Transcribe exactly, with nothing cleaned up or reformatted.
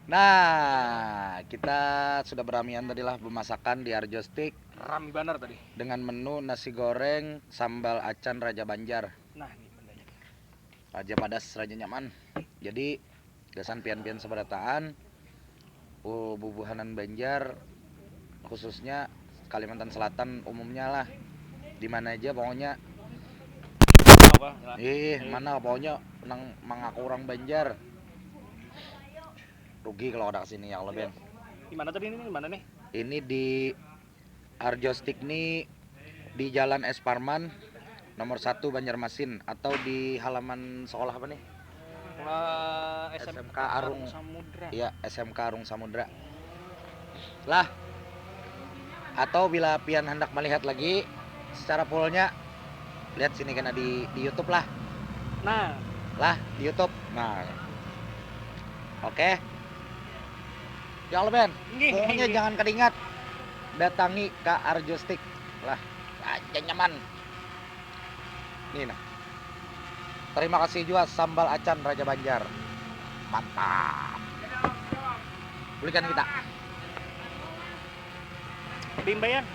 Nah, kita sudah beramian tadi lah bemasakan di Arjo Steak. Rami banar tadi. Dengan menu nasi goreng sambal acan Raja Banjar. Nah, ini bendanya. Raja padas, raja nyaman. Jadi gasan pian-pian sabarataan, uh, bubuhanan Banjar, khususnya Kalimantan Selatan umumnya lah, di mana aja pokoknya. Apa? Lah. Ih, mana pokoknya nang mangaku orang Banjar. Rugi kalau kada kesini ya Allah, Ben. Di mana tadi ini? Di mana nih? Ini di Arjo Steak nih, di Jalan S Parman nomor satu Banjarmasin, atau di halaman sekolah apa nih? Wah, S M K S M K Arung. Samudra. Iya, S M K Arung Samudra. Lah, atau bila pian hendak melihat lagi secara fullnya, lihat sini kena di di YouTube lah. Nah, Lah, di YouTube. Nah. Oke. Ya Allah, Ben. Nggih, Pokoknya nggih. Jangan kedingat. Datangi ke Arjo Steak. Lah, aja nyaman. Nih nah. Terima kasih juga sambal acan Raja Banjar. Mantap. Bulikan kita. Bimbayan.